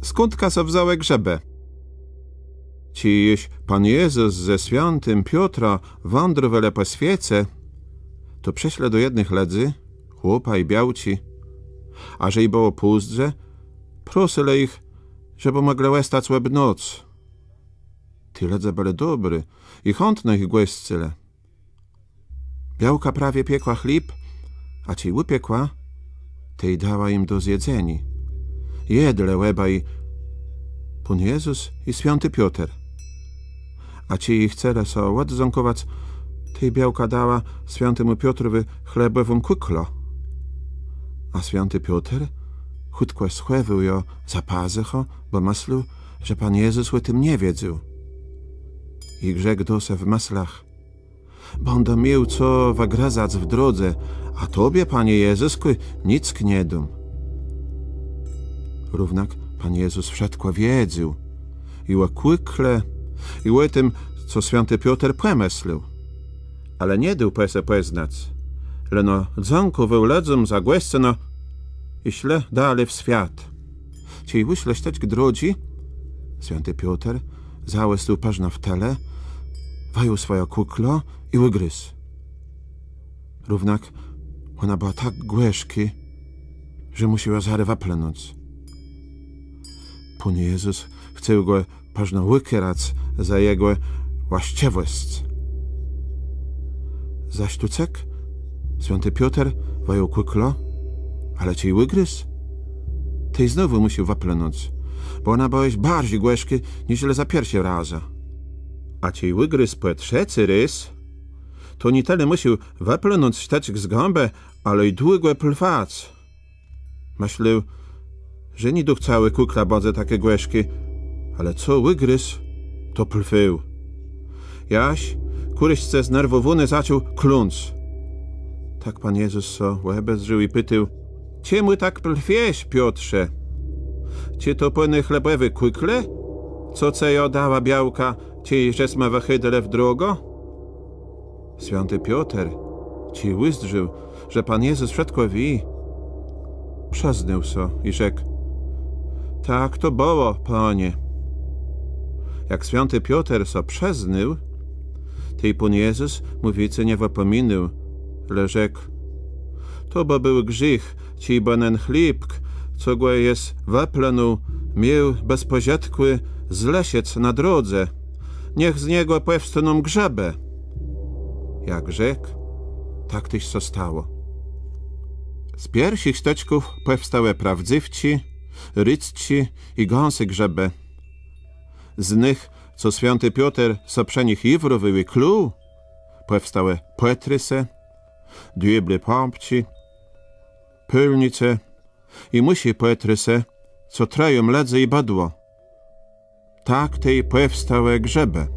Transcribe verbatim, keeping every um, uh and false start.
Skądka sã wzãłë grzëbë? Czej jesz Pón Jezës ze swiãtim Piotrã wãdrowelë pò swiece, to przëszlë do jednëch lëdzy, chłopa i białczi, a że ju bëło pòzdze, prosëlë jich, żebë mòglë òstac òb noc. Ti lëdze bëlë dobri i chãtno jich gòscëlë. Białka prawie piekła chléb, a czej ùpiekła, tej dała jim do zjedzeniô. Jedlë òbaj, Pón Jezës i swiãti Pioter. A czej chcelë sã òddzãkòwac, tej białka dała swiãtémù Piotrowi chlebòwą kùklã. A swiãti Pioter chùtkò schòwôł jã za pazëchã, bò mëslôł, że Pón Jezës ò tim nie wiedzôł. I rzekł do se w mëslach: Bãdã miôł co wëgrëzac w drodze, a Tobie, Panie Jezëskù, nick nie dóm. Równak Pón Jezës wszëtkò wiedzôł, i ò kùkle, i ò tim, co swiãti Pioter pòmëslôł. Ale nie dôł pò se pòznac, leno dzãkòwôł lëdzóm za gòscënã i szlë dali w swiat. Czej wëszlë sztëczk drodżi, swiãti Pioter zaòstôł përznã w tële, wëjął swòjã kùklã i ùgrizł. Równak òna bëła tak gòrzkô, że mùszôł jã zarô wëplënąc. Pón Jezës chcôł gò përznã ùkôrac za jegò łaszczëwòsc. Za sztócëk swiãti Pioter wëjął kùklã, ale czej ùgrizł, tej znowù mùszôł wëplënąc, bò òna bëła jesz barżi gòrzkô niżlë za pierszim razã. A czej ùgrizł pò trzecy rôz, to nié tëli mùszôł wëplënąc sztëczk z gãbë, ale i długò plwac. Mëslôł, że nié doch całô kùkla bãdze takô gòrzkô, ale co ùgrizł, to plwôł. Jaż kùreszce znerwòwóny zaczął kląc. Tak Pón Jezës sã òbezdrzôł i pitôł: Czemù tak plwiesz, Piotrze? Czë to pò ny chlebòwi kùkle, co cë jã dała białka, czej jesma wëchôdelë w drogã? Swiãti Pioter, czej ùzdrzôł, że Pón Jezës wszëtkò wié, przëznôł sã i rzekł: Tak to bëło, Panie. Jak swiãti Pioter sã przëznôł, tej Pón Jezës mù wicy nie wëpòminôł, le rzekł: To bë béł grzéch, czejbë nen chlébk, co gò jes wëplënął, miôł bez pòżëtkù zlëszëc na drodze. Niech z niegò pòwstóną grzëbë. Jak rzekł, tak téż sã stało. Z pierszich sztëczków pòwstałë prôwdzëwczi, rëdzczi i gãsé grzëbë. Z nëch, co swiãti Pioter sã przë nich jiwrowôł i klął, pòwstałë pòtrësë, diôblé pãpczi, pôlnice i mùszé pòtrësë, co trëją lëdzy i bëdło. Tak tej pòwstałë grzëbë.